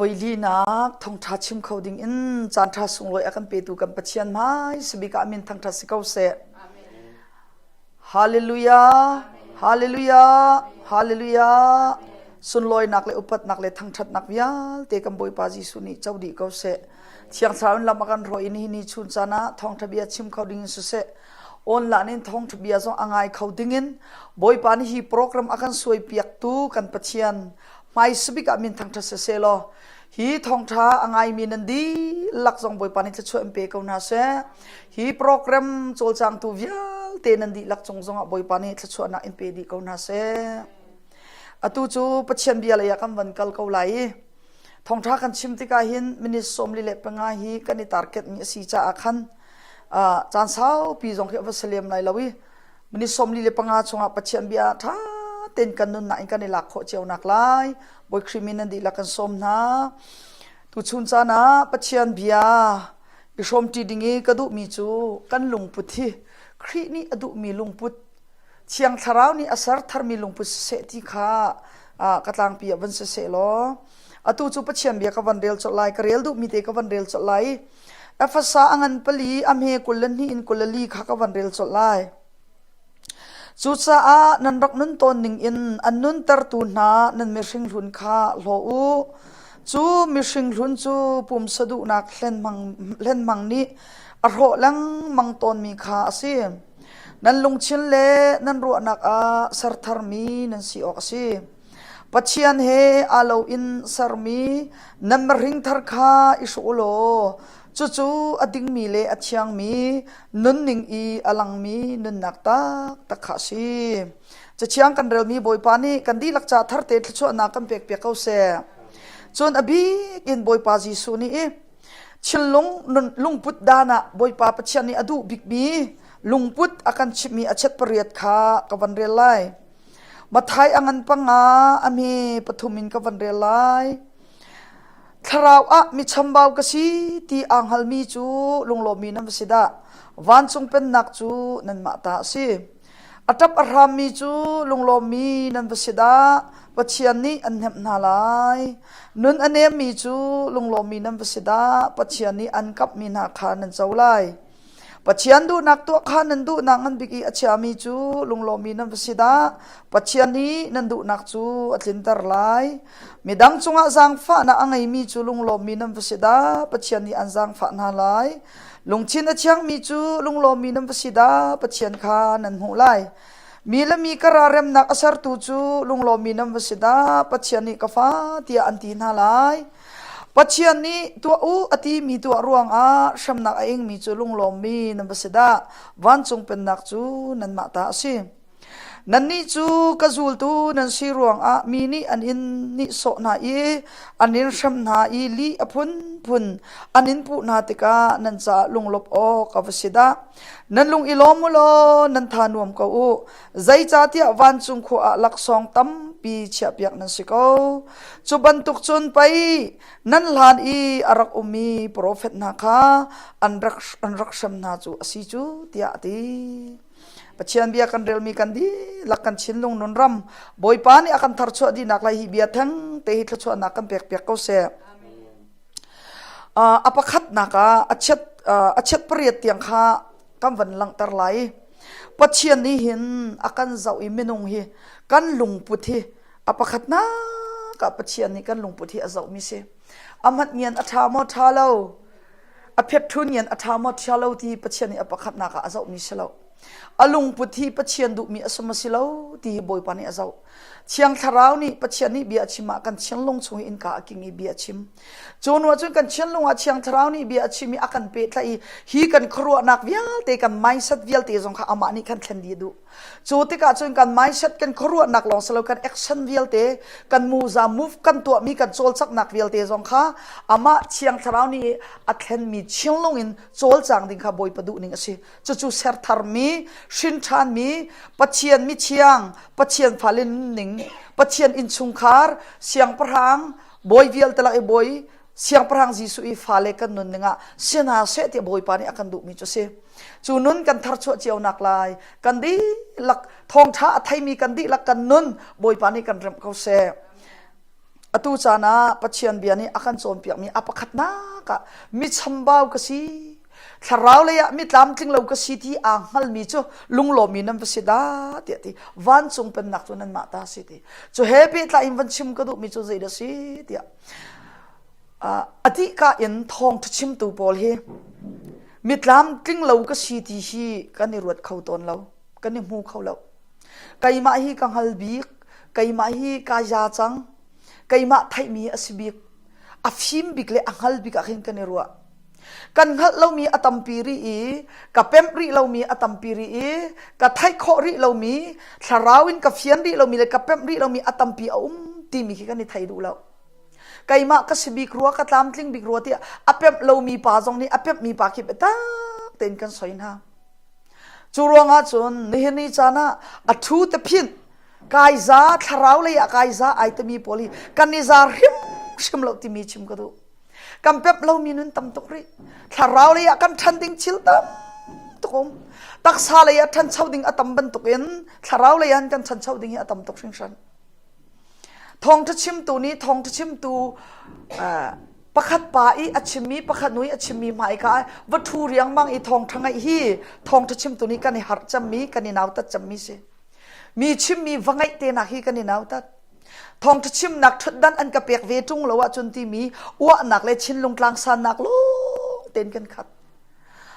A voilinak thawngṭha chim kho ding in caanṭha sunglawi a kan petu kan Pathian hmai sabik ah min thangṭhat si ko seh. Hallelujah! Hallelujah! Hallelujah! Sunlawinak le upatnak le thangṭhatnak vialte kan Bawipa Jesuh nih co dih ko seh. Thiang Thlarau in lam a kan hruai i nihin ni chun caan ah thawngṭha bia chim kho ding in siseh, online in thawngṭha bia zong a ngai kho ding in Bawipa nih hi program a kan suaipiaktu kan Pathian hmaisabik ah min thangṭhat siseh law hi thawngṭha a ngaimi nan dihlak zong Bawipa nih thluachuah in pe ko hna seh. Hi program cawlcangtu vialte nan dihlak cung zongah Bawipa nih thluachuahnak in pe dih ko hna seh. Atu cu Pathian bia lei ah kan van kal ko lai i thawngṭha kan chim tikah hin minute 45 hi kan i target mi a si caah khan caan saupi zong khi a va si lem lai lo i minute 45 chungah Pathian bia ṭha tein kan nunnak in kan i lak khawh cio nak lai Bawi Khrih min nan dihlak kan sawm hna. Tuchun caan ah Pathian bia i hrawmṭi ding i ka duhmi cu kan lungput hi Khrih nih a duhmi lungput Thiang Thlarau nih a ser tharmi lungput siseh ti kha ka tlangpi ah van siseh law atu cu Pathian bia ka van rel colh lai ka rel duhmi te ka van rel colh lai Efesa a ngan pali a hme 22 in 24 kha ka van rel colh lai. Cucaah nan rak nun tawn ningin an nuntertu hna nan mihring hlun kha hlaw u. Cu mihring hlun cu pumsa duhnak hlenhmang nih a hrawh lengmang tawnmi kha a si. Nan lungthin le nan ruahnak ah ser tharmi nan si awk a si. Pathian he aa lo in sermi nan mihring thar kha i hruh u law cucu a dingmi le a thiangmi nunning i a langmi nunnak taktak kha a si. Cathiang kan relmi Bawipa nih kan dihlak ca tharte thluachuahnak kan pekpiak ko seh. Cun a bik in Bawipa Jesuh nih i thinlung lungput dan ah Bawipa Pathian nih a duh bikmi lungput a kan chimhmi a chet pariat kha ka van rel lai. Mathai a ngan panga a hme pathum in ka van rel lai. Thlarau ah mi chambau ka si ti aa hngalmi cu lunglawmmi nan va si dah. Vancung pennak cu nanmah ta a si. A ṭap a hrammi cu lunglawmmi nan va si dah. Pathian nih an hnemh hna lai. Nun a nemmi cu lunglawmmi nan va si dah. Pathian nih an kamhmi hna kha nan co lai. Pathian duhnak tuah kha nan duhnak ngan bik i a chiami cu lunglawmmi nan va si dah. Pathian nih nan duhnak cu a tlinter lai. Midang cungah zaangfahnak a ngeimi cu lunglawmmi nan va si dah. Pathian nih an zaangfah hna lai. Lungthin a thiangmi cu lunglawmmi nan va si dah. Pathian kha nan hmuh lai. Mi le mi kar ah remnak a sertu cu lunglawmmi nan va si dah. Pathian nih ka fa tiah an ti hna lai. Pathian nih tuah u a timi tuah ruangah hremnak a ingmi cu lunglawmmi nan va si dah. Vancung pennak cu nanmah ta a si. Nannih cu ka zultu nan si ruangah mi nih an in nihsawh hna i an in hrem hna i lih a phunphun an in puh hna tikah nan caah lunglawmh awk a va si dah. Nan lung i lawm u law nan tha nuam ko u. Zeicahtiah vancung khua ah laksawng tampi chiahpiak nan si ko. Cu bantuk cun pei nan hlan i a rak ummi profet hna kha an rak, an rak hrem hna cu a si cu, tiah a ti. Pathian bia kan relmi kan dihlak kan thinlung nun ram Bawipa nih a kan tharchuah dihnak lai hi bia theng te hi thluachuahnak kan pekpiak ko seh. A pakhatnak ah a chiat, a chiat pariat tiang kha kan van langhter lai. Pathian nih hin a kan zoh i minung hi kan lungput hi a pakhatnak ah Pathian nih kan lungput hi a zohmi si. A hmat ngian a ṭha maw ṭha lo, a phetṭhun ngian a ṭha maw ṭha lo ti Pathian nih a pakhatnak ah a zohmi si lo. A lungput hi Pathian duhmi a si maw si lo ti hi Bawipa nih a zoh. Thiang Thlarau nih Pathian nih bia a chim ah kan thinlung chung i innka a king i bia a chim. Cu hnu ahcun kan thinlung ah Thiang Thlarau nih bia a chim i a kan pehtlaih i hi kan khuaruahnak vialte kan mindset vialte zong kha amah nih khan thlen dih a duh. Cu tikah cun kan mindset kan khuaruahnak lawng si lo kan action vialte kan muza move kan tuahmi kan cawlcaknak vialte zong kha amah Thiang Thlarau nih a thlenmi thinlung in cawlcang ding kha Bawipa duh ning a si. Cucu sertharmi, hrinṭhanmi, Pathian mithiang, Pathian fale nunning, Pathian innchungkhar, siangpahrang, bawi vialte lak i bawi, siangpahrang Jesuh i fale kan nunning ah si hna seh tiah Bawipa nih a kan duhmi cu a si. Cu nun kan tharchuah cio nak lai, kan dihlak thawngṭha a theimi kan dihlak kan nun Bawipa nih kan remh ko seh. Atu caan ah Pathian bia nih a kan cawnpiakmi a pakhatnak ah mi chambau ka si, thlarau lei ah mi tlamtling lo ka si ti aa hngalmi cu lunglawmmi nan va si dah tiah ti vancung pennak cu nanmah ta si ti. Cu he pehtlai in van chim ka duhmi cu zeidah si tiah a dihka in thawngṭha chimtu pawl hi mi tlamtling lo ka si ti hi kan i ruat kho tawn lo, kan i hmu kho lo. Keimah hi ka hngal bik, keimah hi ka ya cang, keimah theihmi a si bik, a fim bik le a hngal bik ah khin kan i ruah. Kan hngalh lomi a tampi rih i, ka pemh rih lomi a tampi rih i, ka theih khawh rih lomi, thlarau in ka fian rih lomi le ka pemh rih lomi a tampi a um timi khi kan i thei duh lo. Keimah ka si bik rua, ka tlamtling bik rua tiah a pemh lomi pa zong nih a pemhmi pa khi biatak tein kan soi hna. Cu ruangah cun nihin ni caan ah a ṭhu te phinh kai za thlarau lei ah kai za ai timi pawl hi kan i za hrimhrim lo timi chim ka duh. Kan pemh lomi nun tam tuk rih. Thlarau lei ah kan ṭhan ding thil tam tuk um. Taksa lei ah ṭhancho ding a tam bantukin thlarau lei ah kan ṭhancho ding hi a tam tuk hringhran. Thawngṭha chimtu nih thawngṭha chimtu pakhat pa i a chimmi pakhat nu i a chimmi hmaika ah va ṭhu riangmang i thawngṭha ngaih hi thawngṭha chimtu nih kan i harh cemmi kan i nautat cemmi si. Mi chimmi va ngaih te nak hi kan i nautat. Thawngṭha chimnak ṭhutdan an ka pek ve ṭung lo ahcun timi uahnak le thinlung tlangsannak lawng tein kan khat.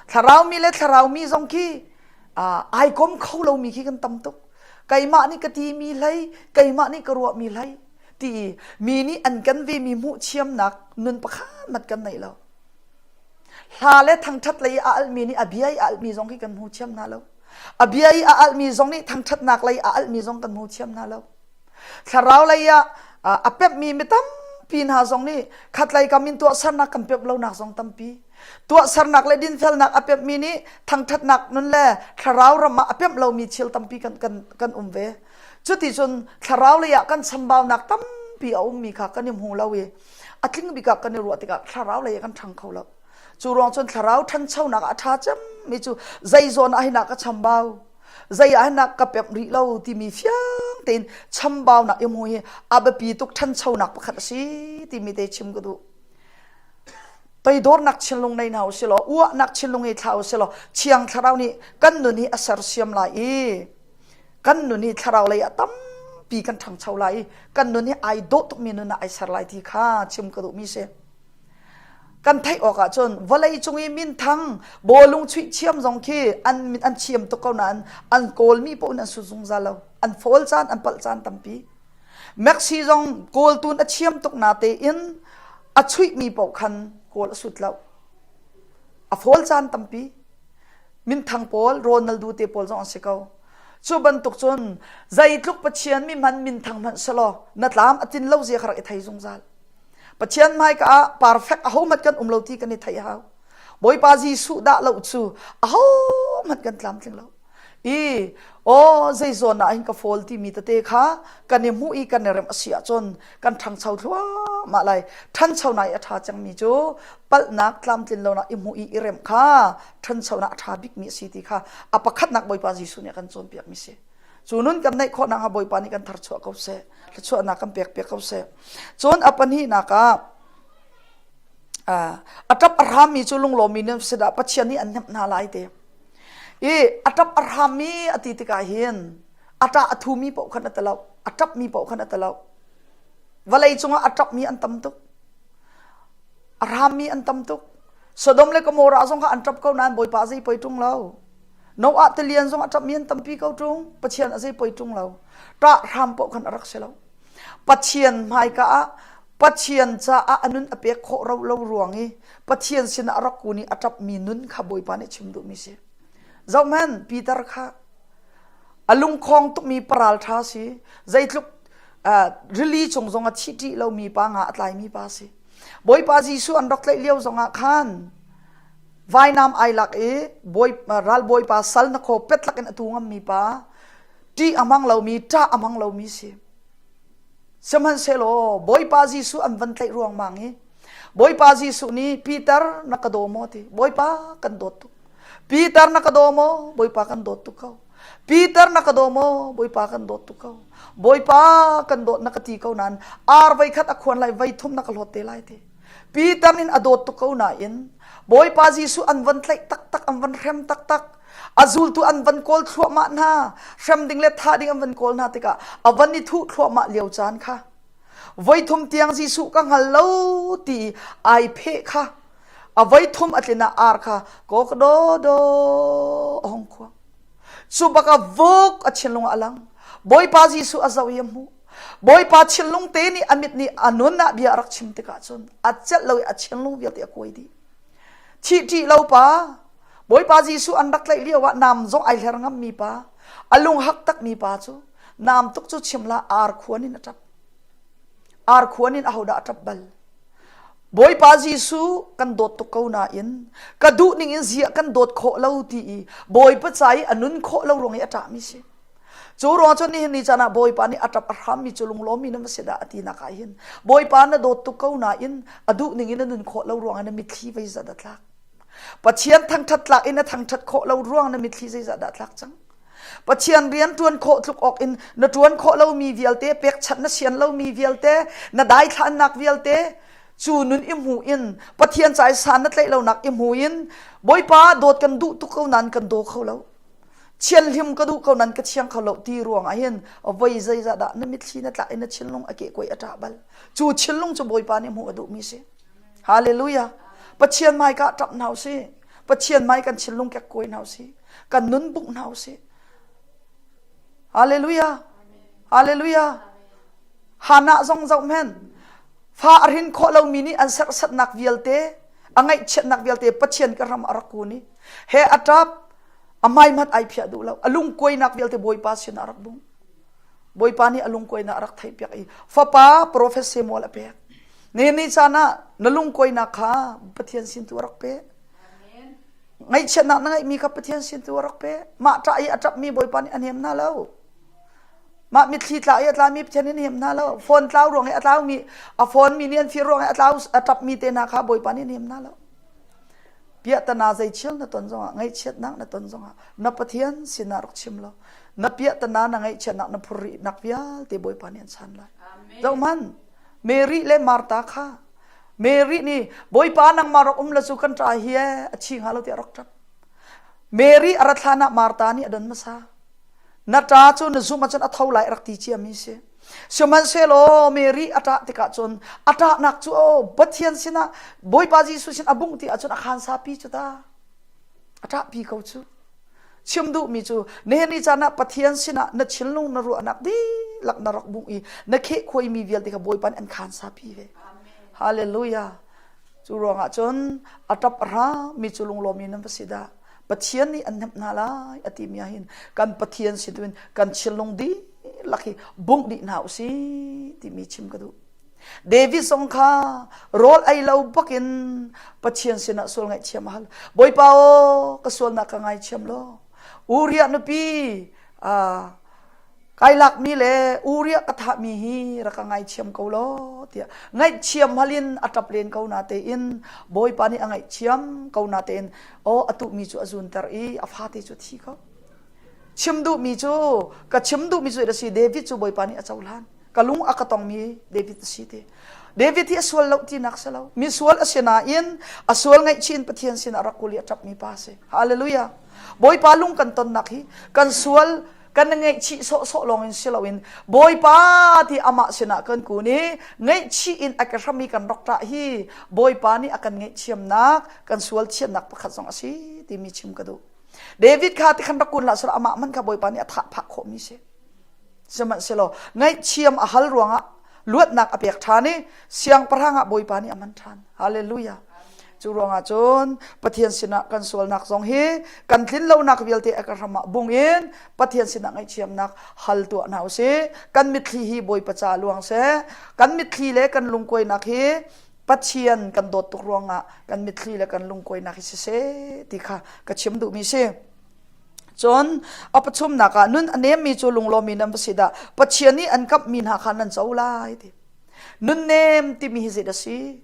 Thlarau mi le thlarau mi zong khi ai kom kho lomi khi kan tam tuk. Keimah nih ka timi hlei, keimah nih ka ruahmi hlei ti mi nih an kan vemi hmuh thiamnak nun pakhat mat kan nei lo. Hla le thangṭhat lei a almi nih a bia i a almi zong khi kan hmu thiam hna lo. A bia i a almi zong nih thangṭhatnak lei a almi zong kan hmu thiam hna lo. Thlarau lei ah a pemhmi mi tampi hna zong nih khatlei kam in tuahsernak kan pemh lonak zong tampi. Tuahsernak le dinfelnak a pemhmi nih thangṭhatnak nun le thlarau ram ah a pemh lomi thil tampi kan, kan, kan um ve. Cuticun thlarau lei ah kan chambaunak tampi a ummi kha kan i hmu lo i a tling bik ah kan i ruah tikah thlarau lei ah kan ṭhang kho lo. Cu ruang cun thlarau ṭhanchonak ah a ṭha cemmi cu zei zawn ah hin ah ka chambau, zei ah hin ah ka pemh rih lo timi fiang tein chambaunak i hmu hi a biapi tuk ṭhanchonak pakhat a si timi te chim ka duh. Toidornak thinlung nei hna usih law uahnak thinlung i thlah usih law Thiang Thlarau nih kan nun hi a sersiam lai i kan nun hi thlarau lei ah tampi kan ṭhangcho lai i kan nun hi ai dawh tukmi nun ah ai ser lai ti kha chim ka duhmi si. Kan theih awk ahcun vawlei cung i minthang bawlung chuih thiam zong khi an an thiam tuk ko nain an kawlmi paoh in an sut zungzal lo. An fawl caan an palh caan tampi. Messi zong kawltun a thiam tuk na tein a chuihmi paoh khan kawl a sut lo. A fawl caan tampi. Minthang pawl, Ronaldo te pawl zong an si ko. Cu bantuk cun zeitluk Pathian mi hman minthang hmanh selaw na tlam a tin lo zia kha rak i thei zungzal. Pathian hmaika ah perfect ahohmanh kan um lo ti kan i theih hau. Bawipa Jesuh dah lo cu ahohmanh kan tlamtling lo. I aw zeizawn ah hin ka fawl timi tete kha kan i hmuh i kan i remh a si ahcun kan ṭhangcho thluahmah lai. Ṭhanchonak i a ṭha cangmi cu palhnak tlamtlin lonak i hmuh i i remh kha ṭhanchonak a ṭha bikmi a si ti kha a pakhatnak Bawipa Jesuh nih a kan cawnpiakmi si. Cu nun kan neih khawh nakhnga Bawipa nih kan tharchuah ko seh, thluachuahnak kan pek piak ko seh. Cun a pahnihnak ah a ṭap a hrammi cu lunglawmmi nan si dah Pathian nih an hnemh hna lai ti. I a ṭap a hrammi a ti tikah hin a ṭah a thumi paoh khan a ti lo, a ṭapmi paoh khan a ti lo. Vawlei cungah a ṭapmi an tam tuk. A hrammi an tam tuk. Sodom le Gomorrah zong kha an ṭap ko nain Bawipa zei poi ṭung lo. Noah tilian zong a ṭapmi an tampi ko ṭung. Pathian a zei poi ṭung lo. Ṭah hram paoh khan a rak si lo. Pathian hmaika ah Pathian caah a nun a pek khawh ro lo ruang i Pathian sinah a rak kun i a ṭapmi nun kha Bawipa nih chim duhmi si. Zohhmanh Peter kha a lungkhong tukmi paral ṭha si. Zeitluk uh, rili cung zong a thi ṭih lomi pa nga a tlaimi pa si. Bawipa Jesuh an rak tlaih lio zongah khan vainam ai lak i bawi, ralbawipa sal na khaw pet lakin a tu ngammi pa ṭih a hmang lomi ṭah a hmang lomi si. Sihmanhsehlaw Bawipa Jesuh an van tlaih ruangmang i Bawipa Jesuh nih Peter na ka daw maw ti Bawipa kan dawt tuk Peter na ka daw maw Bawipa kan dawt tuk ko Peter na ka daw maw Bawipa kan dawt tuk ko. Bawipa kan dawt na ka ti ko nain ar voi khat a khuan lai voi thum na ka hlawt te lai ti. Peter in a dawt tuk ko nain Bawipa Jesuh an van tlaih taktak an van hrem taktak a zultu an van kawl thluahmah hna hrem ding le thah ding an van kawl hna tikah a van i thuh thluahmah lio caan kha voithum tiang Jesuh ka hngal lo ti ai pheh kha a voithum a tlin ah ar kha kok do do a hong khuang cu bak ah vuk a thinlung ah a lang Bawipa Jesuh a zoh i a hmuh Bawipa thinlung te nih a mit nih a nun ah bia a rak chim tikah cun a celh lo i a thinlung vialte a kuai dih thih ṭih lo pa Bawipa Jesuh an rak tlaih lio ah nam zong ai hler ngam mi pa a lung hak tak mi pa cu nam tuk cu chim la ar khuan in a ṭap ar khuan in ahodah a ṭap bal Bawipa Jesuh kan dawt tuk ko nain ka duh ning in ziah kan dawt khawh lo ti i Bawipa ca i a nun khawh lo ruang i a ṭahmi si. Cu ruang cun nihin ni caan ah Bawipa nih a ṭap a hrammi cu lunglawmmi na va si dah a tinak ah hin Bawipa na dawt tuk ko nain a duh ning in na nun khawh lo ruang ah na mitthli zeizah dah tlak. Pathian thangṭhat tlak in na thangṭhat khawh lo ruang na mitthli zeizah dah tlak cang. Pathian rian ṭuan khawh tluk awk in na ṭuan khawh lomi vialte, pekchanh na sian lomi vialte, na daithlannak vialte, cu nun i hmu in Pathian ca i san na tlaih lonak i hmu in Bawipa dawt kan duh tuk ko nain kan daw kho lo. Thianhlim ka duh ko nain ka thiang kho lo ti ruang ah hin voi zeizah dah na mitthli na tlak in na thinlung a kehkuai a ṭah bal. Cu thinlung cu Bawipa nih hmuh a duhmi si. Hallelujah. Pathian hmaika ṭap hna usih. Pathian hmai kan thinlung kekkuai hna usih. Kan nun bungh hna usih. Hallelujah. Hallelujah. Hannah zong zoh men. Fa a hrin khawh lomi nih an serhsatnak vialte, a ngaihchiatnak vialte Pathian ka ram a rak kun i he a ṭap, a hmaihmat ai phiah duh lo. A lungkuainak vialte Bawipa sin a rak bung. Bawipa nih a lungkuainak a rak theihpiak i fapa profet Samuel a pek. Ni ni caan ah na lungkuainak kha Pathian sin tu a rak pe. Ngaihchiatnak na ngeihmi kha Pathian sin tu a rak pe. Mah ṭah i a ṭapmi Bawipa nih a hnem hna lo. Mah mitthli tla i a tlami Pathian nih a hnem hna lo. Phone tlau ruang i a tlaumi, a phone mi nih an fir ruang i a tlau a ṭapmi te hna kha Bawipa nih a hnem hna lo. Piahtana zeichil na ton zongah, ngaihchiatnak na ton zongah na Pathian sinah rak chim lo. Na piahtana na ngaihchiatnak na phurrihnak vialte Bawipa nih an chan lai. Zohhmanh, Mary le Martha kha Mary nih Bawipa nangmah rak um la cu kan ṭa hi ee a thi hnga lo tiah rak ṭap. Mary a rat hlan ah Martha nih a don hmasa. Na ṭa cu na zumh ahcun a tho lai a rak ti ciami si. Sihmanhsehlaw Mary a ṭah tikah cun a ṭahnak cu oh Pathian sinah Bawipa Jesuh sin a bungh ti ahcun a khaan sapi cu ta. A ṭahpi ko cu. Chim duhmi cu nihin ni caan ah Pathian sinah na thinlung na ruahnak dihlak na rak bungh i na khehkhuaimi vialte kha Bawipa nih an khaan sapi ve. Hallelujah. Cu ruangah cun a ṭap a hrami cu lunglawmi nan va si dah. Pathian nih an hnemh hna lai a timi ah hin kan Pathian sin tuin kan thinlung dihlak hi bungh dih hna usih timi chim ka duh. David zong kha rawl ei lo bakin Pathian sinah sual ngaihthiam a hal. Bawipa aw ka sualnak ka ngaithiam law. Uriah nupi kai lakmi le Uriah ka thahmi hi rak ka ngaithiam ko law tiah ngaihthiam halin a ṭap len ko na tein Bawipa nih a ngaihthiam ko na tein aw a tuhmi cu a zunter i a fate cu a thi ko. Chim duhmi cu ka chim duhmi cu a si David cu Bawipa nih a cohlan. Ka lung a ka tongmi David a si ti. David hi a sual lo tinak si lo. Mi sual a si nain a sual ngaihchih in Pathian sin a rak kul i a ṭapmi pa a si. Hallelujah. Bawipa lung kan tonnak hi kan sual kan ngaihchih sawhsawh lawng in si loin Bawipa ti amah sinah kan kun i ngaihchih in a ka hram i kan rak ṭah hi Bawipa nih a kan ngaihthiamnak kan sual thiannak pakhat zong a si timi chim ka duh. David kha tikhan rak kun hlah selaw amah man kha Bawipa nih a thah phah khawhmi si. Sihmanhsehlaw ngaihthiam a hal ruangah luatnak a pek ṭhan i siangpahrang ah Bawipa nih a man ṭhan. Hallelujah. Cu ruangah cun Pathian sinah kan sualnak zong hi kan tlinlonak vialte a ka hram ah bung in Pathian sinah ngaihthiamnak hal tuah hna usih. Kan mitthli hi Bawipa ca luang seh. Kan mitthli le kan lungkuainak hi Pathian kan dawt tuk ruangah kan mitthli le kan lungkuainak hi siseh ti kha ka chim duhmi si. Cun a pathumnak ah nun a nemmi cu lunglawmmi nan va si dah Pathian nih an kamhmi hna kha nan co lai ti. Nunnem timi hi zeidah si?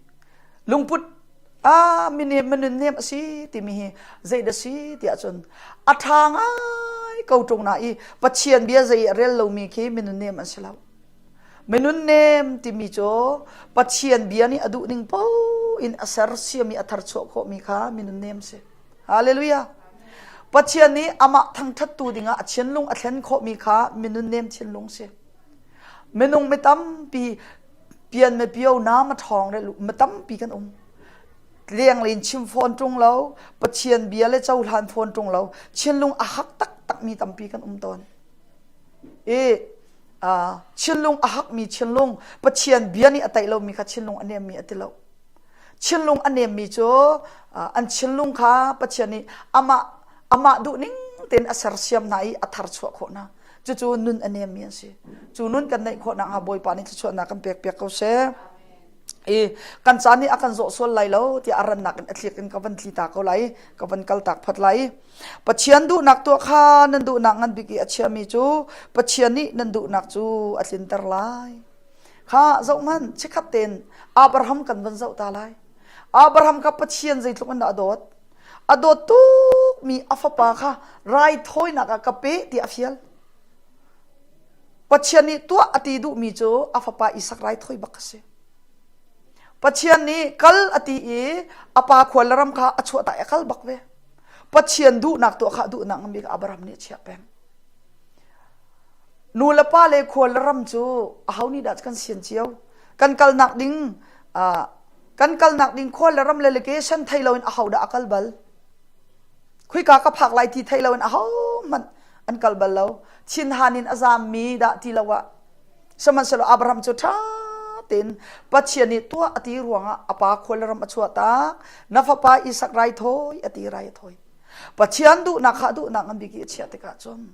Lungput ah minem minun nem a si timi hi zeidah si tiah cun a ṭha ngai. ko ṭung na i Pathian bia zei a rel lomi khi minun nem an si lo. Minun nem timi cu Pathian bia nih a duh ning paoh in a sersiam i a tharchuah khawhmi kha minun nem si. Hallelujah. Pathian nih amah thangṭhattu dingah a thinlung a thlen khawhmi kha minun nem thinlung si. Minung mi tampi pian me pio na ma ṭhawng re mi tampi kan um. Leng chim fawn ṭung lo, Pathian bia le cohlan fawn ṭung lo, thinlung a hak taktakmi tampi kan um tawn. I thinlung a hakmi thinlung, Pathian bia nih a taih lomi kha thinlung a nemmi a ti lo. Thinlung a nemmi cu an thinlung kha Pathian nih amah amah duhning tein a sersiam hna i a tharchuah khawh hna. Cucu nun a nemmi an si. Cu nun kan neih khawh nakhnga Bawipa nih thluachuahnak kan pek piak ko seh. I kan caan nih a kan zawh sual lai lo tiah a rannak in a thlik in ka van tli ta ko lai ka van kal tak phot lai. Pathian duhnak tuah kha nan duhnak ngan bik i a chiami cu Pathian nih nan duhnak cu a tlinter lai. Kha zohhmanh chikkhat tein Abraham kan van zoh ta lai. Abraham kha Pathian zeitluk in dah a dawt? A dawt tukmi a fapa kha raithawinak ah ka pe tiah a fial. Pathian nih tuah a ti duhmi cu a fapa Isak raithawi bak a si. Pathian nih kal a ti i a pa khua le ram kha a chuahtak i a kal bak ve. Pathian duhnak tuah kha duhnak ngan bik Abraham nih a chiah peng. Nu le pa le khua le ram cu aho nih dah kan sian cio? Kan kalnak ding uh, kan kalnak ding khua le ram le location thei loin aho dah a kal bal? Khuika ka phak lai ti thei loin aho hmanh an kal bal lo. Thinhan in a zammi dah ti lo ah Sihmanhsehlaw Abraham cu ṭha tein Pathian nih tuah a ti ruangah a pa khua le ram a chuah tak. Na fapa Isak raithawi a ti rai a thawi. Pathian duhnak kha duhnak ngan bik i a chiah tikah cun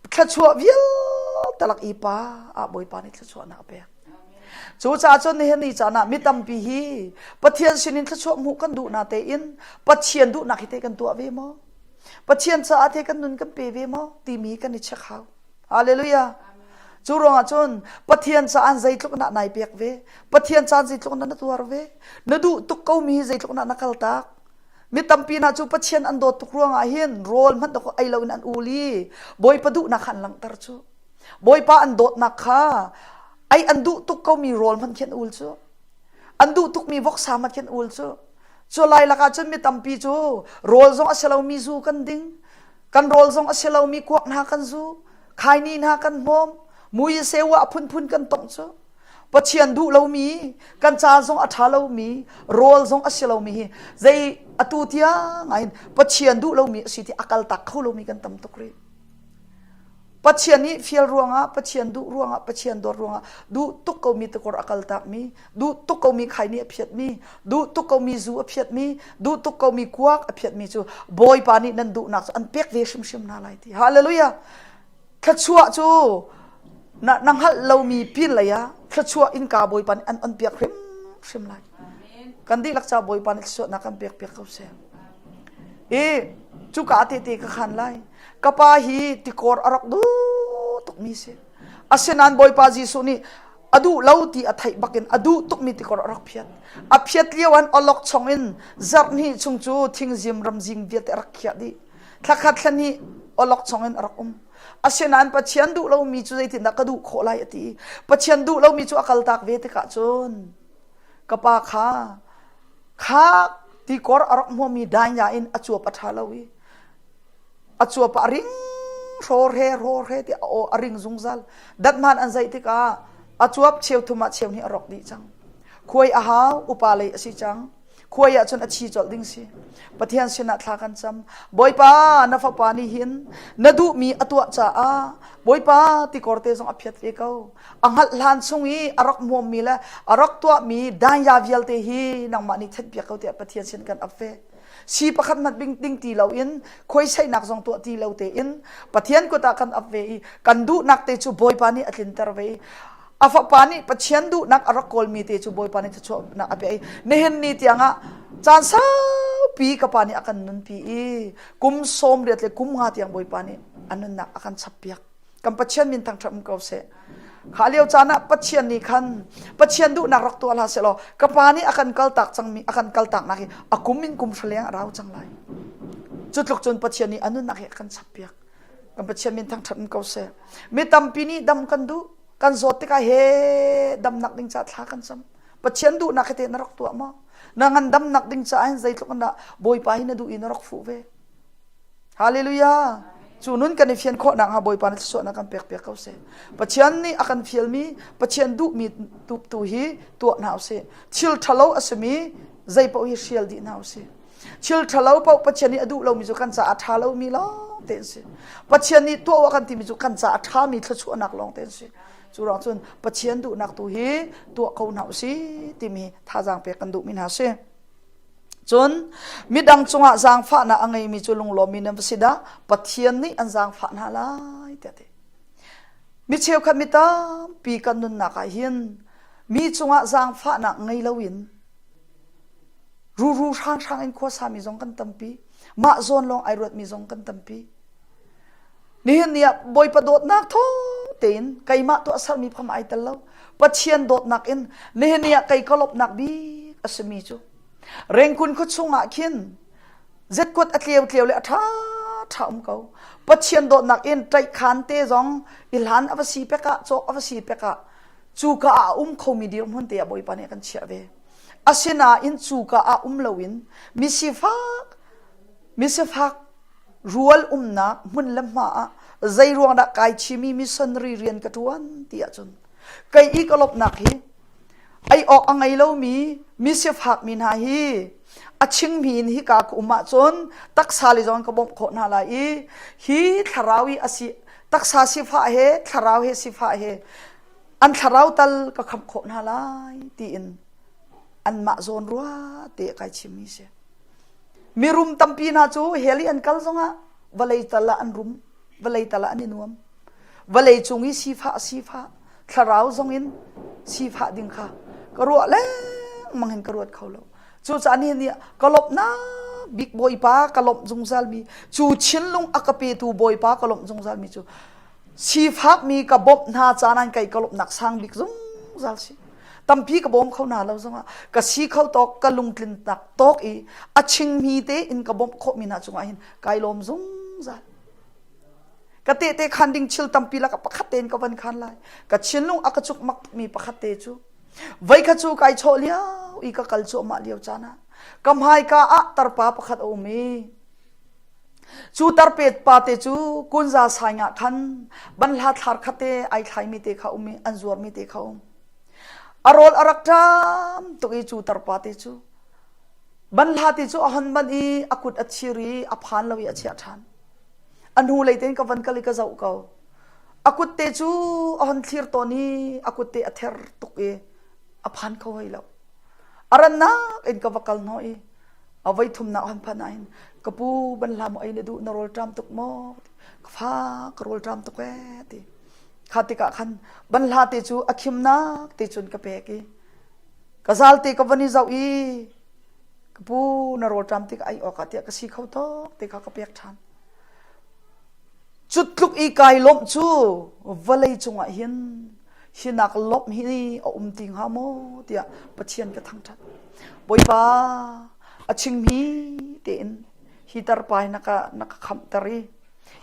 thluachuah vialte lak i pa ah Bawipa nih thluachuahnak a pek. Cucaah cun nihin ni caan ah mi tampi hi Pathian sinin thluachuah hmuh kan duh na tein Pathian duhnak hi te kan tuah ve maw? Pathian caah te kan nun kan pe ve maw? timi kan i check hau. Hallelujah. Cu ruangah cun Pathian caah zeitluk na nai pek ve. Pathian caan zeitluk na na tuar ve. Na duh tuk ko mi zeitluk na na kal tak. Mi tampi hna cu Pathian an dawt tuk ruangah hin rawl hmanh dok ei loin an ul i Bawipa duhnak kha an langhter cu. Bawipa an dawtnak kha ei an duh tuk ko mi rawl hmanh khi an ul cu. An duh tuk mi voksa hmanh khi an ul cu. Cu lai lakah cun mi tampi cu rawl zong a si lomi zu kan ding. Kan rawl zong a si lomi kuak hna kan zu, khaini hna kan hmawm, mui sewa a phunphun kan tongh cu. Pathian duh lomi, kan ca zong a ṭha lomi, rawl zong a si lomi hi zei atu tiang ah hin Pathian duh lomi a si ti a kaltak kho lomi kan tam tuk rih. Pathian nih fial ruangah, Pathian duh ruangah, Pathian dawt ruangah duh tuk komi tikor a kaltakmi, duh tuk komi khaini a phiatmi, duh tuk komi zu a phiatmi, duh tuk komi kuak a phiatmi cu Bawipa nih nan duhnak cu an pek ve hrimhrim hna lai ti. Hallelujah! Thluachuah cu na, na hngalh lomi pin lei ah thluachuah innka Bawipa nih an on piak hrimhrim lai. Kan dihlak ca Bawipa nih thluachuahnak kan pek piak ko seh. I cuka tete ka khan lai. Ka pa hi tikor a rak duh tukmi si. Asinain Bawipa Jesuh nih a duh lo ti a theih bakin a duh tukmi tikor a rak phiat. A phiat lio an awlok chong in zarh hnih chung cu thingzim ramzing vialte a rak khiah dih. Thlakhat thlahnih awlok chong in a rak um. Asinain Pathian duh lomi cu zeitindah ka duh khawh lai a ti. Pathian duh lomi cu a kaltak ve tikah cun ka pa kha kha tikor a rak hmuami dainya in a cuap a ṭha lo i a cuap ah a ring hraw hre hraw hre ti a aw a ring zungzal dat hmaan an zaih tikah a cuap cheu thum ah cheu hnih a rawk dih cang khuai a hau upa lei a si cang khuai ah cun a thi colh ding si Pathian sinah thla kan cam Bawipa na fapa nih hin na duhmi a tuah caah Bawipa tikor te zong a phiat ve ko a hngalh hlan chung i a rak hmuammi le a rak tuahmi danya vialte hi nangmah nih thenpiak ko tiah Pathian sin kan ap ve Si pakhat hmanh bing ding ti loin khuaisaihnak zong tuah ti lo tein Pathian kut ah kan ap ve i kan duhnak te cu Bawipa nih a tlinter ve i a fapa nih Pathian duhnak a rak kawlmi te cu Bawipa nih thluachuahnak a pe i nihin ni tiangah caan saupi ka pa nih a kan nunpi i kum 80 le kum nga tiang Bawipa nih a nunnak a kan chappiak. Kan Pathian min thangṭhat um ko seh. Kha lio caan ah Pathian nih khan Pathian duhnak rak tuah hlah sehlaw ka pa nih a kan kaltak cangmi a kan kaltaknak hi a kum in kum hraleng a rau cang lai. Cu tluk cun Pathian nih a nunnak hi a kan chappiak. Kan Pathian min thangṭhat in ko seh. Mi tampi nih dam kan duh. Kan zawt tikah he damnak ding caah thla kan cam. Pathian duhnak hi teh na rak tuah maw? Na ngandamnak ding caah hin zeitluk in dah Bawipa hi na duh i na rak fuh ve? Hallelujah! Cu nun kan i fian khawh nakhnga Bawipa nih thluachuahnak kan pek piak ko seh. Pathian nih a kan fialmi, Pathian duhmi tu, tu hi tuah hna usih. Thil ṭhalo a simi zei paoh hi hrial dih hna usih. Thil ṭhalo paoh Pathian nih a duh lomi cu kan caah a ṭha lomi lawng te an si. Pathian nih tuah a kan timi cu kan caah a ṭhami thluachuahnak lawng te an si. Cu ruang cun Pathian duhnak tu hi tuah ko hna usih timi thazaang pek kan duhmi hna si. Cun midang cungah zaangfahnak a ngeimi cu lunglawmmi nan va si dah Pathian nih an zaangfah hna lai tiah ti. Mi cheukhat mi tampi kan nunnak ah hin mi cungah zaangfahnak ngei loin ruru hranghrang in khuasami zong kan tampi. Mah zawn lawng ai ruatmi zong kan tampi. Nihin ni ah Bawipa dawtnak thawng tein keimah tuahsermi pham ai tel lo. Pathian dawtnak in nihin ni ah kei ka lawmhnak bik a simi cu Rengkun khua chungah khin zetkuat a tleu tleu le a ṭha ṭha um ko. Pathian dawtnak in ṭaihkhan te zong i hlan a va si pek ah cawk a va si pek ah cuka ah a um khomi dirhmun te ah Bawipa nih a kan chiah ve. Asinain cuka ah um loin misifak misifak rual umnak hmun le hma ah zei ruang dah kai chimi missionary rian ka ṭuan ti ahcun kei i ka lawmhnak hi ei awk a ngei lomi misifak mi hna hi a chingmi in hika ka um ahcun taksa le zong ka bawmh khawh hna lai i hi thlarau i a si taksa sifah he thlarau he sifah he an thlarau tal ka khamh khawh hna lai tiin anmah zawn rua te kai chimmi si. Mirum tampi hna cu hell i an kal zongah vawlei tal ah an rum, vawlei tal ah an i nuam. Vawlei cung i sifah sifah, thlarau zong in sifah ding kha ka ruah lengmang hin ka ruat kho lo. Cucaah nihin ni ka lawmhnak bik Bawipa ka lawmh zungzalmi, cu thinlung a ka petu Bawipa ka lawmh zungzalmi cu sifakmi ka bawmh hna caan ah kei ka lawmhnak sang bik zungzal si. Tampi ka bawm kho hna lo zongah ka si kho tawk ka lungtlinnak tawk i a chingmi tein ka bawmh khawhmi hna cungah hin kai lawm zungzal. Ka tehte khan ding thil tampi lakah pakhat tein ka van khan lai. Ka thinlung a ka cukmak mi pakhat te cu voikhat cu kai chawh lio i ka kal cuahmah lio caan ah ka hmaika ah tarpa pakhat a um i Cu tarpet pate cu kunza saing ah khan banhla thlar khat te ai thlaimi te kha um i an zuarmi te kha um. A rawl a rak ṭam tuk i cu tarpa te cu banhla ti cu a hon banh i a kut a thir i a phan lo i a chiah ṭhan. A hnu lei tein ka van kal i ka zoh ko. A kut te cu a hon thlir tawn i a kut te a ther tuk i a phan kho hoi lo. A rannak in ka va kal hnawh i a voi thumnak han phan ah hin ka pu ban hla maw ei na duh na rawl ṭam tuk maw ka fa ka rawl ṭam tuk ee ti kha tikah khan ban hla te cu a khimnak te cun ka pek i ka zal te ka van i zoh i ka pu na rawl ṭam tik ai awk ah tiah ka si kho tok te kha ka pek ṭhan Cu tluk i kai lawmh cu vawlei cungah hin hinak lawmh hi a um ti hnga maw tiah Pathian ka thangṭhat. Bawipa a chingmi tein hi tarpa hi na ka na ka khamhter i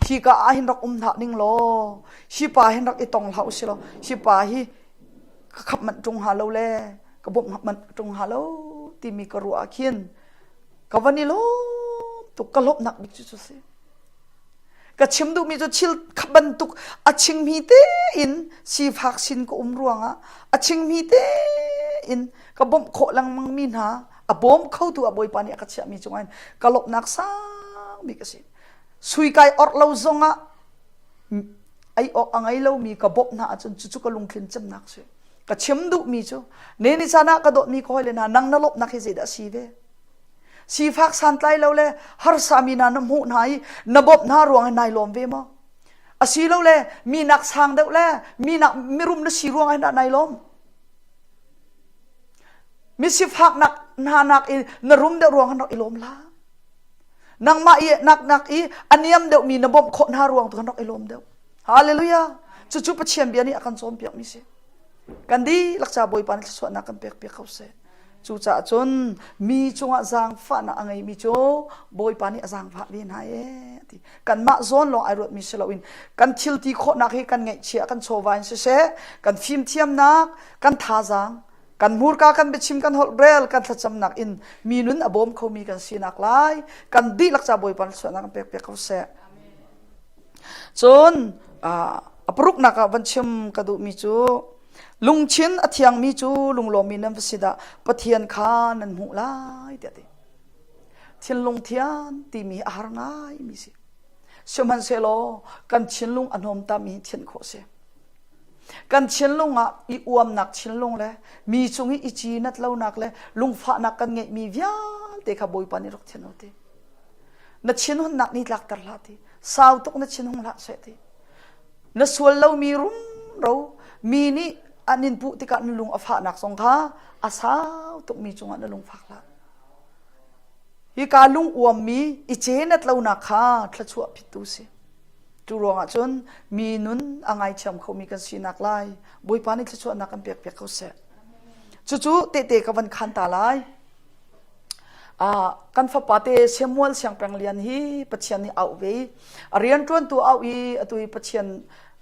hi ka ah hin rak um hlah ning law hi pa hin rak i tong hlah usih law hi pa hi ka khamh manh ṭung hnga lo le ka bawmh manh ṭung hnga lo timi ka ruah ah khin ka van i lawm tuk ka lawmhnak bik cu cu si. Ka chim duhmi cu thil kha bantuk a chingmi tein sifak sin ka um ruangah a chingmi tein ka bawmh khawh lengmangmi hna a bawm khotu a Bawipa nih a ka chiahmi cungah hin ka lawmhnak sang bik a si. Sui kai orh lo zongah ei awk a ngei lomi ka bawmh hna ahcun cucu ka lungtlin cemnak si. Ka chim duhmi cu ne ni caan ah ka dawtmi ka hawile hna nang na lawmhnak hi zeidah a si ve? Sifak santlai lo le harsami hna na hmuh hna i na bawmh hna ruang i nai lawm ve maw? Asilole minak sang deuh le minak mirum na si ruang ah dah nai lawm? Misifak nak hna nak i na rum deuh ruang ah rak i lawm hlah. Nangmah i nak nak i a niam deuhmi na bawmh khawh hna ruang tu khan rak i lawm deuh. Hallelujah! Cucu Pathian bia nih a kan cawnpiakmi si. Kan dihlak ca Bawipa nih thluachuahnak kan pek piak ko seh. Cucaah cun mi cungah zaangfahnak a ngeimi cu Bawipa nih a zaangfah ve hna ee ti. Kanmah zawn lawng ai ruatmi si loin kan thil ti khawhnak hi kan ngeihchiah kan chawva in siseh, kan fimthiamnak, kan thazaang, kan hmurka kan biachim kan holh rel kan thlacamnak in mi nun a bawm khomi kan sinak lai kan dihlak ca Bawipa sualnak kan pek piak ko seh. Cun a paruknak ah van chim ka duhmi cu lungthin a thiangmi cu lunglawmmi nan va si dah Pathian kha nan hmuh lai tiah ti. Thinlung thian timi a har ngaimi si. Sihmanhsehlaw kan thinlung a hnawmtam hi thianh khawh si. Kan thinlung ah i uamnak thinlung le mi cung i i cinat lonak le lungfahnak kan ngeihmi vialte kha Bawipa nih rak thian u ti. Na thinhunnak ni tlakter hlah ti. Sau tuk na thinhung hlah seh ti. Na sual lomi rumro mi nih an in puh tikah na lung a fahnak zong kha a sau tukmi cungah na lung fak hlah. Hika lung uammi i cenat lonak kha thluachuah phittu si. Cu ruangah cun mi nun a ngaithiam khomi kan sinak lai Bawipa nih thluachuahnak kan pek piak ko seh. Cucu tehte ka van khan ta lai. Kan fapa te Samuel Siangpeng Lian hi Pathian nih auh ve a rianṭuantu auh i atu hi Pathian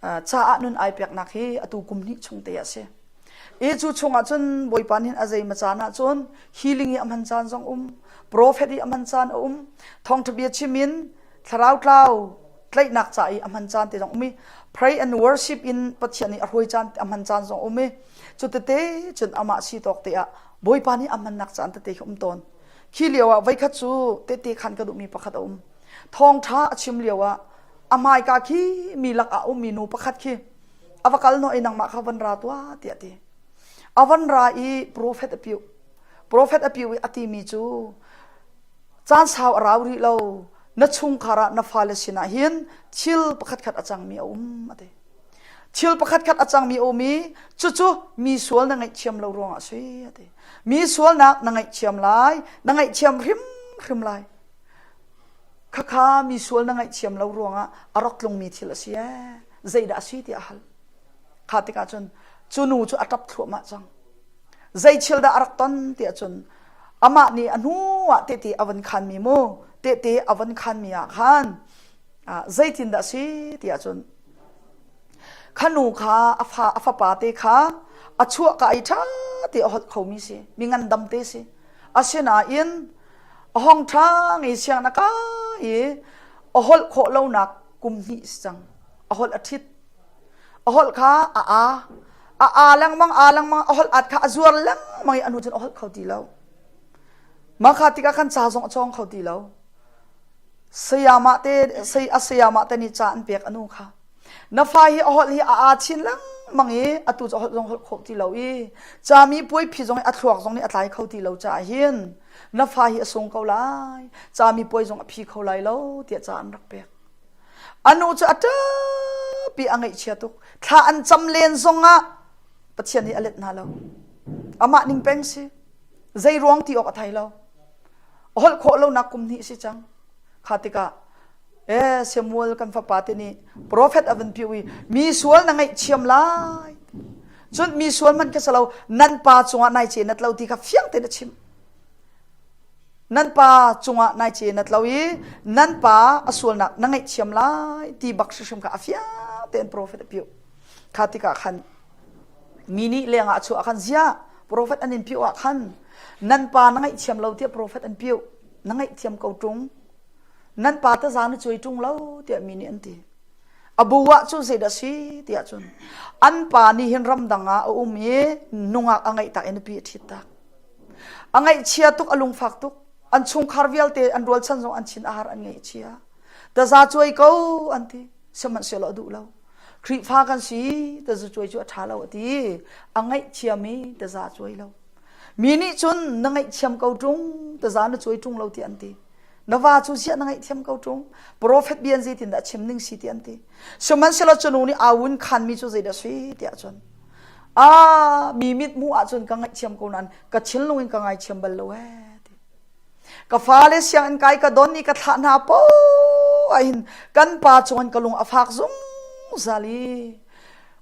caah nun ai peknak hi atu kum hnih chung te a si. I cu chungah cun Bawipa nih a zei ma caan ah cun healing i a hman caan zong um, prophet i a hman caan a um, thawngṭha bia chim in thlarau tlau tlaihnak ca i a hman caan te zong um i pray and worship in Pathian nih a hruai caan a hman caan zong um i cu tete cun amah si tawk te ah Bawipa nih a hmannak caan tete khi um tawn. Khi lio ah voikhat cu tehte khan ka duhmi pakhat a um. Thawngṭha a chim lio ah a hmaika khi mi lak ah ummi nu pakhat khi a va kal hnawh i nangmah kha van ra tuah tiah a ti. A van ra i profet a piuh. Profet a piuh i a timi cu caan sau a rau rih lo na chungkhar ah na fale sinah hin thil pakhatkhat a cangmi a um a ti. Thil pakhatkhat a cangmi a um i cucu mi sual na ngaihthiam lo ruangah a si a ti. Mi sualnak na ngaihthiam lai, na ngaihthiam hrimhrim lai. Khakha mi sual na ngaihthiam lo ruangah a rak tlungmi thil a si ee. Zeidah a si tiah a hal. Kha tikah cun cu nu cu a ṭap thluahmah cang. Zei thil dah a rak ton tiah cun amah nih a hnu ah tehte a van khanmi mu tehte a van khanmi ah khan zeitindah a si tiah cun Kha nu kha a fa a fapa te kha a chuah ka i ṭha te a holh khomi si mi ngandam te si asinain a hong ṭhang i sianginn a kai i a holh khawh lonak kum hnih si cang a holh a ṭhit a holh kha a aa a aa lengmang aa lengmang a holh at kha a zuar lengmang i a hnu cun a holh kho ti lo mah kha tikah khan ca zong a cawng kho ti lo Sayamah te a sayamah te nih ca an pek a nu kha. Na fa hi a holh hi a aa chin lengmang i atu cu a holh zong holh khawh ti lo i cami puai phi zong i a thluak zong nih a tlai kho ti lo caah hin na fa hi a sung ko lai cami puai zong a phi kho lai lo tiah ca an rak pek. A nu cu a ṭap i a ngaihchia tuk. Thla an cam len zongah Pathian nih a let hna lo. Amah ning peng si. Zei ruang ti awk a thei lo. Holh khawh lonak kum hnih si cang. Kha tikah eh Samuel kan fapa te nih profet a van piu i mi sual na ngaihthiam lai. Cun mi sual hmanh kha si lo nan pa cungah nai ce nat lo ti kha fiang tein a chim. Nan pa cungah nai ce nat lo i nan pa a sualnak na ngaihthiam lai ti bak hrimhrim kha a fiang tein profet a piu. Kha tikah khan Mi nih lengah a chuah khan ziah profet an in piuh ah khan nan pa na ngaihthiam lo tiah profet an piuh na ngaihthiam ko ṭung nan pa taza na cuai ṭung lo tiah mi nih an ti a bu ah cu zeidah si tiah cun an pa nih hin ramdang ah a um i nungak a ngeih tak i nupi a ṭhit tak a ngaihchia tuk a lungfak tuk an chungkhar vialte an rualchan zong an chin a har an ngaihchia taza cuai ko an ti sihmanhsehlaw a duh lo Khrihfa kan si tazacuai cu a ṭha lo a ti. A ngaihthiam i taza cuai lo. Mi nih cun na ngaihthiam ko ṭung, taza na cuai ṭung lo ti an ti. Na va cu ziah na ngaihthiam ko ṭung? Profet bia zeitindah chim ning si ti an ti. Sihmanhsehlaw cu nu nih aa wun khanmi cu zeidah si tiah cun ah mi mit hmuh ahcun ka ngaihthiam ko nain ka thinlung in ka ngaithiam bal lo ee ti. Ka fale sianginn kai ka don i ka thlah hna poah hin kan pa cungin ka lung a fak zungzal i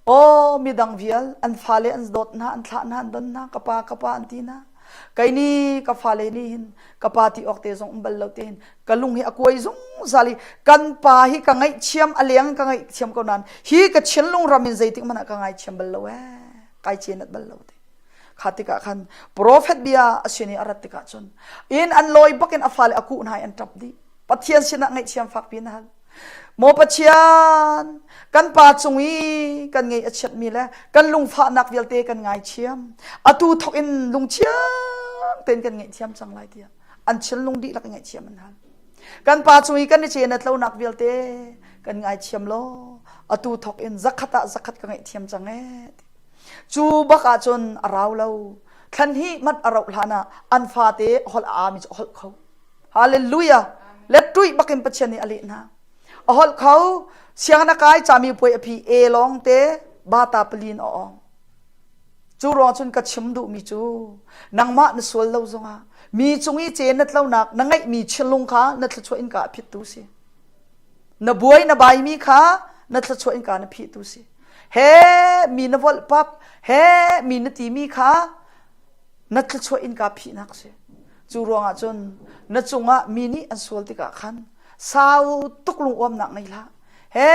aw midang vial an fale an dawt hna an thlah hna an don hna ka pa ka pa an ti hna. Kei nih ka fale nih hin ka pa ti awk te zong um bal lo te hin ka lung hi a kuai zungzal i kan pa hi ka ngaihthiam a leng ka ngaihthiam ko nain hi ka thinlung ram in zeitik hmanh ah ka ngaithiam bal lo ee kai cenat bal lo te kha tikah khan prophet bia a sin i a rat tikah cun in an lawi bakin a fale a kuh hna i an ṭap dih Pathian sinah ngaihthiam fakpi na hal Maw Pathian, kan pa cung i kan ngeih a chiatmi le kan lungfahnak vialte kan ngaithiam. Atu thawk in lungthiang tein kan ngaihthiam cang lai tiah an thinlung dihlak in ngaihthiam an hal. Kan pa cung i kan i cen a tlonak vialte kan ngaithiam law atu thawk in zakhat ah zakhat ka ngaihthiam cang ee. Cu bak ahcun a rau lo. Thlan hi mat a rauh hlan ah an fate holh a aami cu a holh kho. Hallelujah. Le tuih bakin Pathian nih a leh hna. A holh kho sianginn a kai cami puai a phi e lawng te bata palin a ong. Cu ruang cun ka chim duhmi cu nangmah na sual lo zongah mi cung i ce na tlonak na ngeihmi thinlung kha na thluachuah in ka a phittu si. Na buai na baimi kha na thluachuah in ka na phihtu si. He mi na volh pap he mi na timi kha na thluachuah in ka phihnak si. Cu ruangah cun na cungah mi nih an sual tikah khan sau tuk lunguamnak ngei hlah. He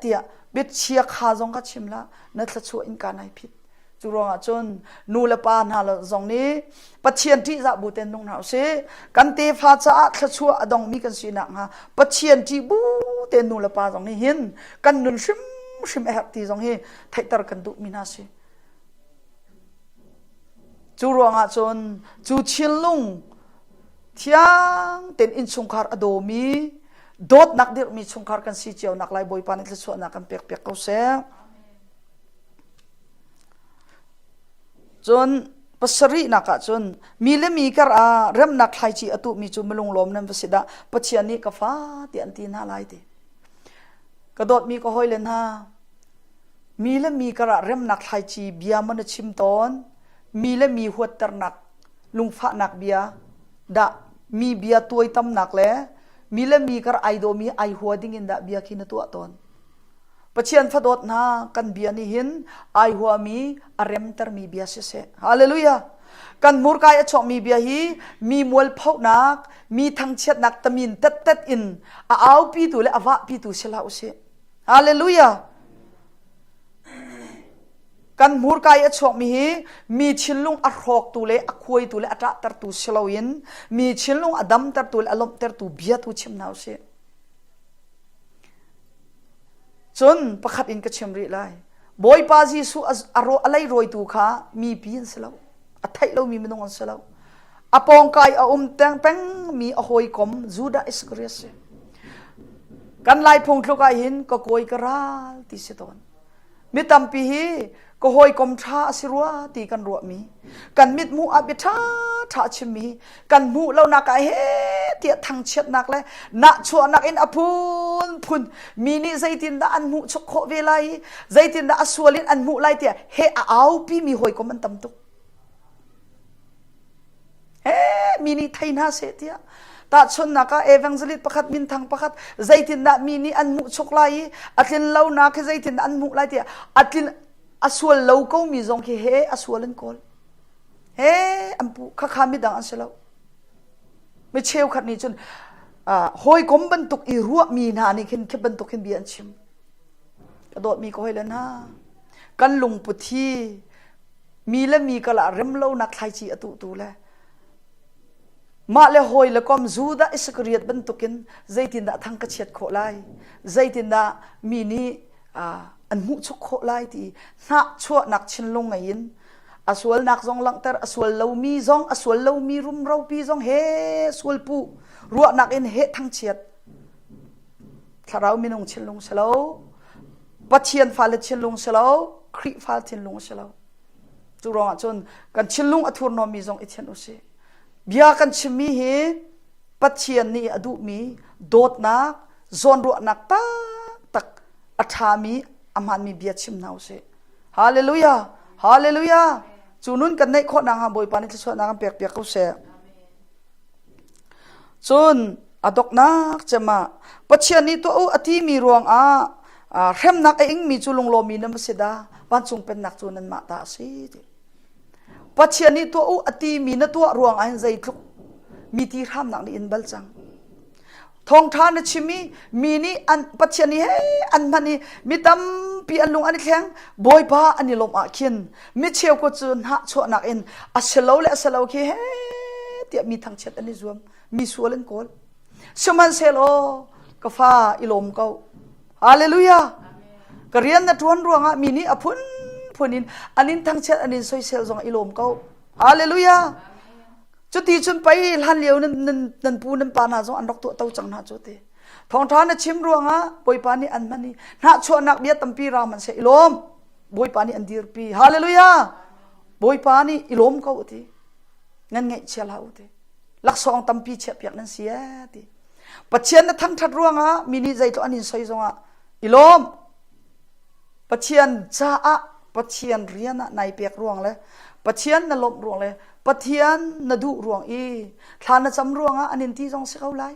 tiah biachia kha zong kha chim hlah na thluachuah in ka nai phit. Cu ruangah cun nu le pa hna zong nih Pathian ṭihzah bu ten nung hna usih. Kan tefa caah thluachuah a dongmi kan si nakhnga Pathian ṭih bu ten nu le pa zong nih hin kan nun hrimhrim a herh ti zong hi theihter kan duhmi hna si. Cu ruangah cun cu thinlung thiang tein innchungkhar a dawmi dawtnak dirhmi chungkhar kan si cio nak lai Bawipa nih thluachuahnak kan pek piak ko seh. Cun pasarihnak ah cun mi le mi kar ah remnak thlaici a tuhmi cu milunglawm nan va si dah Pathian nih ka fa tiah an ti hna lai ti. Ka dawtmi ka hawile hna, mi le mi kar ah remnak thlaici bia maw na chim tawn? Mi le mi huatternak, lungfahnak bia dah mi bia tuaitamnak le mi le mi kar ai dawmi ai hua dingin dah bia khi na tuah tawn? Pathian fadawt hna kan bia nih hin ai huami a remtermi bia siseh. Hallelujah. Kan hmurka i a chuakmi bia hi mi mualphonak, mi thangchiatnak tamin tettet in a aupitu le a vahpitu si hlah usih. Hallelujah. Kan hmurka i a chuakmi hi mi thinlung a hrawktu le a khuaitu le a ṭahtertu si loin mi thinlung a damtertu le a lawmhtertu bia tu chim hna usih. Cun pakhat in ka chim rih lai. Bawipa Jesuh a leirawitu kha mipi an si lo. A theih lomi minung an si lo. A pawngka i a um pengmi a hawikom Judah Iskariot si. Kan Lai phungthluk ah hin ka kawi ka ral ti si tawn. Mi tampi hi ka hawikom ṭha a si rua ti kan ruahmi, kan mithmuh ah bia ṭhaṭha a chimmi, kan hmuh lonak ah he tiah thangchiatnak le nahchuahnak in a phunphun mi nih zeitindah an hmuh chuk khawh ve lai i zeitindah a sual in an hmuh lai tiah he a aupimi hawikom an tam tuk. He mi nih thei hna seh tiah tahchunhnak ah evangelist pakhat minthang pakhat zeitindah mi nih an hmuh chuk lai i a tlin lonak hi zeitindah an hmuh lai tiah a tlin a sual lo ko mi zong khi he a sual an kawl he an puh khakha midang an si lo mi cheukhat nih cun hawikom bantuk i ruahmi hna nih khin khi bantuk hin bia an chim ka dawtmi ka hawile hna kan lungput hi mi le mi kal ah remlonak thlaici a tuhtu le mah le hawi le kom Judah Iskariot bantukin zeitindah thang ka chiat khawh lai zeitindah mi nih an hmuhchuk khawh lai ti hnahchuahnak thinlung ngei in a sualnak zong langhter a sual lomi zong a sual lomi rumropi zong he sual pu ruahnak in he thangchiat thlarau minung thinlung si lo Pathian fale thinlung si lo Khrihfa thinlung si lo cu ruangah cun kan thinlung a thurhnawmmi zong i thianh usih bia kan chimmi hi Pathian nih a duhmi dawtnak zawnruahnak taktak a ṭhami a hmaanmi bia chim hna usih hallelujah hallelujah cu nun kan neih khawh nakhnga Bawipa nih thluachuahnak kan pek piak ko seh Cun a doknak cem ah Pathian nih tuah u a timi ruangah hremnak a ingmi cu lunglawmmi nan va si dah vancung pennak cu nanmah ta a si ti. Pathian nih tuah u a timi na tuah ruang ah hin zeitluk mi ti hramnak nih in bal cang. Thawngṭha na chim i mi nih an Pathian nih he an hman i mi tampi an lung an i thleng Bawipa an i lawmh ah khin mi cheukhat cu hnahchuahnak in a si lo le a si lo khi he tiah mi thangchiat an i zuam mi sual an kawl. Sihmanhsehlaw ka fa i lawm ko. Hallelujah. Ka rian na ṭuan ruangah mi nih a phunphun in an in thangchiat an in soisel zong i lawm ko. Hallelujah. Cuti cun pei hlan lio nan, nan, nan pu nan pa hna zong an rak tuah to cang hna cu ti. Thawngṭha na chim ruangah Bawipa nih an hman i hnahchuahnak bia tampi ra hmanh seh i lawm. Bawipa nih an dirpi. Hallelujah. Bawipa nih i lawm ko ti. Nan ngaihchia hlah u ti. Laksawng tampi chiahpiak nan si ee ti. Pathian na thangṭhat ruangah mi nih zeitluk an in soi zongah i lawm. Pathian caah Pathian rian ah nai pek ruang le Pathian na lawmh ruang le Pathian na duh ruang i thla na cam ruangah an in ti zong si ko lai.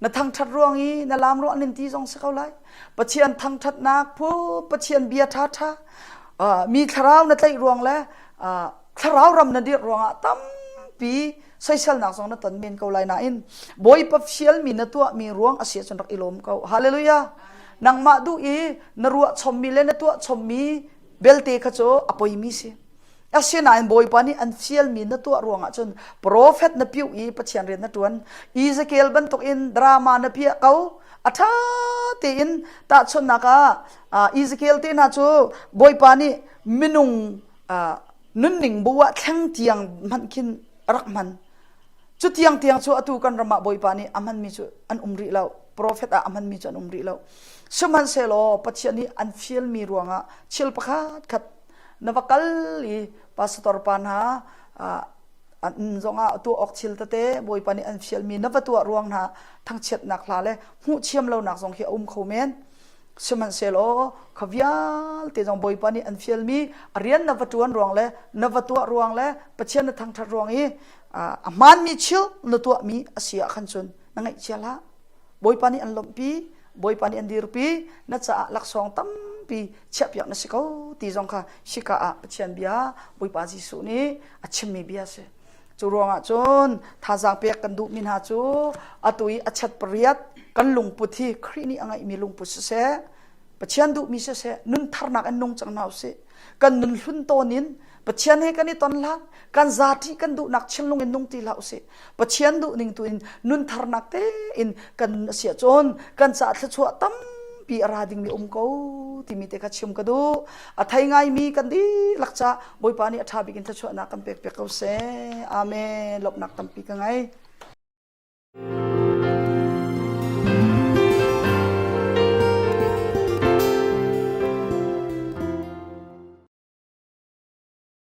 Na thangṭhat ruang i na laam ruang an in ti zong si ko lai. Pathian thangṭhatnak phu Pathian bia ṭhaṭha mi thlarau na tlaih ruang le thlarau ram na dirh ruangah tampi soiselnak zong na ton men ko lai nain Bawipa fialmi na tuahmi ruang a si ahcun rak i lawm ko. Hallelujah. Nangmah duh i na ruah chommi le na tuah chommi belte kha cu a poimi si. Asinain Bawipa nih an fialmi na tuah ruangah cun profet na piuh i Pathian rian na ṭuan. Ezekiel bantukin drama na piah ko. A ṭha tein tahchunhnak ah Ezekiel te hna cu Bawipa nih minung nunning bu ah thleng tiang hmanh khin a rak hman. Cu tiang tiang cu atu kan ram ah Bawipa nih a hmanmi cu an um rih lo. Profet ah a hmanmi cu an um rih lo. Sihmanhsehlaw Pathian nih an fialmi ruangah thil pakhat khat na va kal i pastor pa hna an zongah tuah awk thil tete Bawipa nih an fialmi na va tuah ruang hna thangchiatnak hla le hmuh thiam lonak zong hi a um kho men. Sihmanhsehlaw kha vialte zong Bawipa nih an fialmi a rian na va ṭuan ruang le na va tuah ruang le Pathian na thangṭhat ruang i a hmaanmi thil na tuahmi a si ah khan cun na ngaihchia hlah. Bawipa nih an lawmhpi, Bawipa nih an dirpi, na caah laksawng tampi chiahpiak na si ko ti zong kha hika ah Pathian bia Bawipa Jesuh nih a chimmi bia a si. Cu ruangah cun thazaang pek kan duhmi hna cu atu i a chat pariat kan lungput hi Khrih nih a ngeihmi lungput siseh, Pathian duhmi siseh, nun tharnak in nung cang hna usih. Kan nun hlun tawn in Pathian he kan i ton hlan, kan zati kan duhnak thinlung in nung ti hlah usih. Pathian duhning tu in nun tharnak tein kan nun a si ahcun kan caah thluachuah tampi a ra dingmi um ko timi te kha chim ka duh. A thei ngaimi kan dihlak ca Bawipa nih a ṭha bik in thluachuahnak kan pek piak ko seh. Amen. Lawmhnak tampi ka ngei.